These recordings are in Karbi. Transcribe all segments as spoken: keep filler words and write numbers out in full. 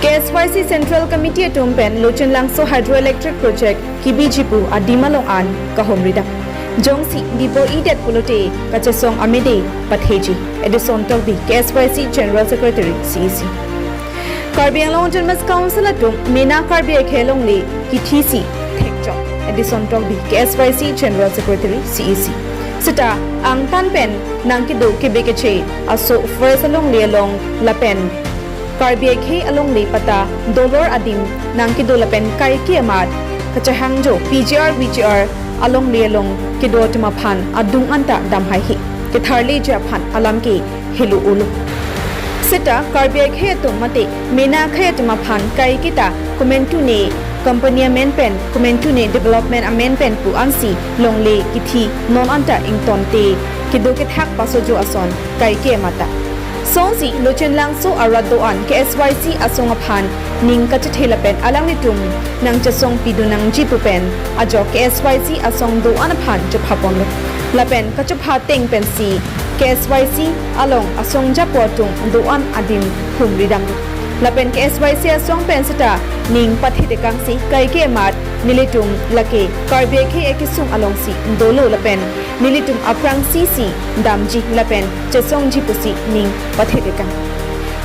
K S Y C Central Committee atum pen Lochenlangso Hydroelectric Project kebiji pu adim along an kahumri dam. Jongsi bibor-idet pulote kachesong amede patheji, Edison Tokbi, K S Y C General Secretary, C E C. Karbi Anglong Autonomous Council atum mena Karbi akhei alongle kithisi thekjok, Edison Tokbi, K S Y C General Secretary, C E C. Seta angtan pen nangkedo kebe keche aso forest alongle along lapen Karbi akhei alongle pata dolor adim nangkedo lapen kaike amat kachehangjo P G R, V G R alongle along kedo atum aphan adung anta damhaihe, ketharleji aphan alam ke helo-olo. Seta Karbi akhei atum mate mena akhei atum aphan kaiketa komantu ne company amen pen, komantu ne development amen pen pu ansi longle kithi non anta ingtonte kedo kethak pasojo ason kaike amat ta. Songsi Lochenlangso arat do-an K S Y C asong aphan ning kachethe lapen alanglitum nangchesong pidun nangji pu pen ajok K S Y C asong do-an aphan chophaponlo. Lapen kachopha ateng pensi K S Y C along asong japo atum do-an adim humri damlo. Lapen K S Y C asong pen seta ning pathetekangsi kaike amat nelitum lake Karbi akhei akesung alongsi dolo lapen nelitum aphrangsi si damji lapen chesongji pusi ning pathetekang.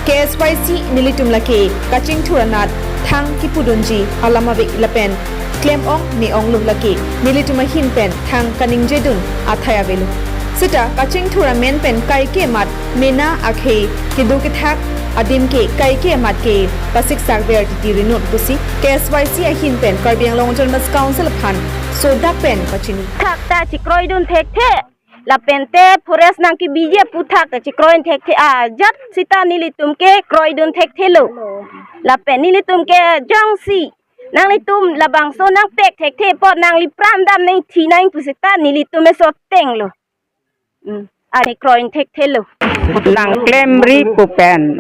K S Y C nelitum lake kachingthur anat thang kipudunji alam ave lapen klem-ong me-onglo, lake nelitum ahin pen thang kaningjedun athai avelo. Seta kachingthur amen pen kaike amat mena akhei kedo kethak adim ke kaike amat ke pasiksak ver titi rinut pusi K S Y C ahin pen Karbi Anglong Autonomous Council aphan sodak pen pachini. Thak ta chekroidun thekthe. Lapen te forest nangkebiji aputhak ta chekroidun thekthe. Ajat seta nelitum ke kroidun thekthelo. Lapen nelitum ke jongsi nanglitum labangso nangpek thekthe apot nangli pran dam nangthi nang pu seta nelitum eso tenglo. Hmm. Ani kroidun thekthelo. Nangklemri pu pen,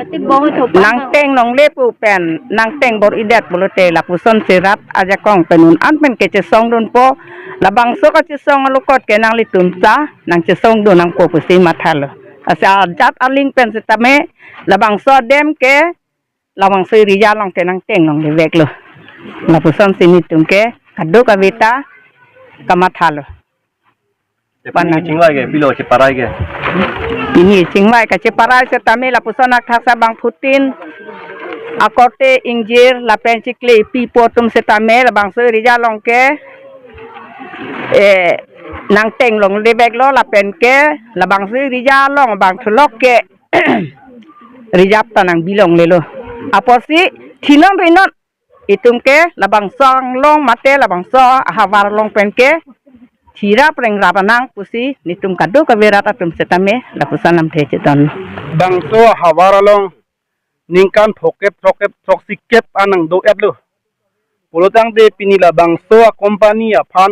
nangteng longle pu pen, nangteng bor-idet pulote lapusonsi rat ajakong pen un-an pen kechesongdunpo. Labangso kachesong alokot ke nanglitum ta nangchesongdun nangpo pusi mathalo. Lasi ajat aling pen setame labangso adem ke labangso area along ke nangteng longle veklo. Lapusonsi nelitum ke kadokave ta kamathalo. Te pini chingvai ke, pilo cheparai ke? Pini chingvai kacheparai setame lapuson akthak sa bangphutin akorte ingjir lapen chikle pipo atum setame labangso area along ke, eh, nangteng longle veklo lapen ke labangso area along bang thulok ke reserve ta nangbi longlelo. Apotsi thinon rinon itum ke labangso anglong mate labangso ahavar along pen ke thirap rengrap anang pusi nelitum kadokave rat atum setame lapuson lamthe chedon. Bangso ahavar along ningkan phokep, throkkep, throksi kep anang do-etlo. Pulotangte pini labangso acompany aphan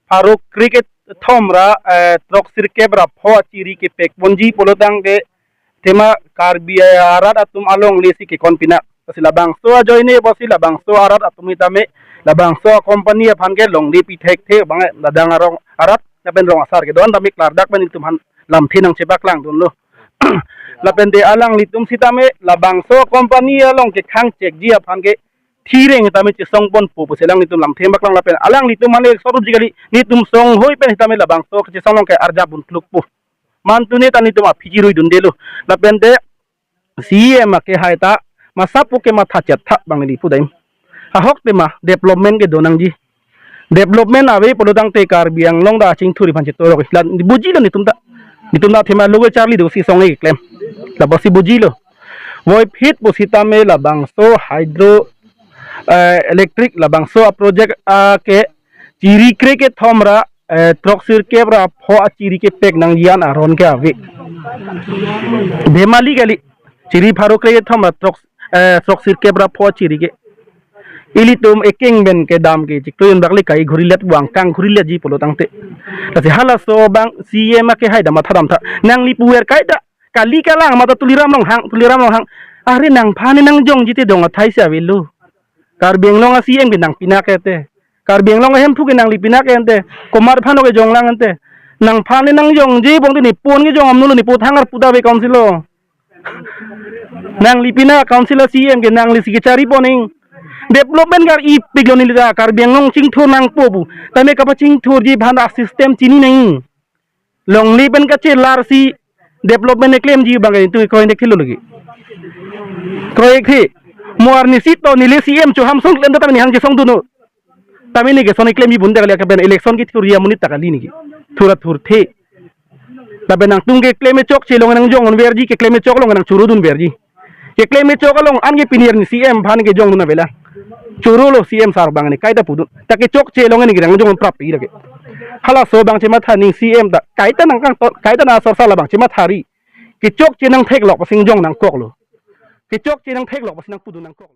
pharo krekethom ra, eh, throksirkep ra pho achiri kepekponji pulotangte athema Karbi arat atum alongle si kekon pinak. Lasi labangso ajoine pusi labangso arat atum itame labangso acompany aphan ke longle pi thekthe bang ladak arong arat lapen rong asar kedo-an tame klardak pen itum aphan lamthe nangchepaklangdunlo. Lapen te alanglitum sitame labangso company along kekhang chekji aphan ke thireng tame chesongponpo pusi alanglitum lamthe paklang lapen alanglitum mane sorup ji kali, nelitum songhoi pen sitame labangso kachesong along ke arjap un klukpo. Mantune ta nelitum aphi chiruidundelo. Lapen te C E M akehai ta masapu ke matha chetha bang neli pu daim. Ahok tema development kedo nangji. Development ave pulotangte Karbi Anglong ta achingthur aphan chetorok. La bujilo nelitum ta. Nelitum ta athema logo charli dosi song-e keklem. Lapusi bujilo. Voiphit pusitame labangso hydro, eh, electric labangso a project, ah, ke chiri krekethom ra, eh, throksirkep ra pho achiri kepek nangji an aron ke ave. Bemali kali. Chiri pharo krekethom ra throk, eh, throksirkep ra pho achiri ke. Ilitum ekeng pen kedam ke chiklo yun bakle kai ghurilet buang kang ghuriletji pulotangte. Lasi halaso bang C E M akehai ta matha damtha. Nangli puver kaita kali kalang mata Tuliram Ronghang, Tuliram Ronghang. Are nangphan ne nangjongji te dong athai si avelo. Karbi Anglong a C E M ke nangpinak ente. Karbi Anglong a Hemphu ke nangli pinak ente. Komat aphan ke jonglang ente. Nangphan ne nangjongji bong te nepon kejong amnulo, nepo thangar puta ve council lo. Nangli pina council a-C E M ke nanglisi kechari pon ing. Development kar-ipiklo neli ta, Karbi Anglong chingthur nangpo pu. Tame kapachingthurji aphan a-system chini nang. Longle pen kachelarsi development keklemji abang ke tu kroidetthelo lagi. Kroidetthe. Mo arnisi to neli C E M choham song klem ta tame neli hang chesongdunnon. Tame neli ke son keklemji bun ta kali, kapen election kethurji amonit ta kali neli ke. Thura thurthe. Lapen nangtum keklem kechokche along nangjongdunverji, keklem kechok along nangchorudunverji. Keklem kechok along anke pini arni C E M aphan kejongdun avelang. Chorolo C E M sir abang neli kaita pudun. Ta kechokche along neli ke nangjong prap ira ke. Halaso abang chematha neli C E M ta kaita nangkangton, kaita nang asor sala abang chemathari. Kechokche nangtheklok pusi jong nangkoklo. Kechokche nangtheklok pusi nangpudun nangkok.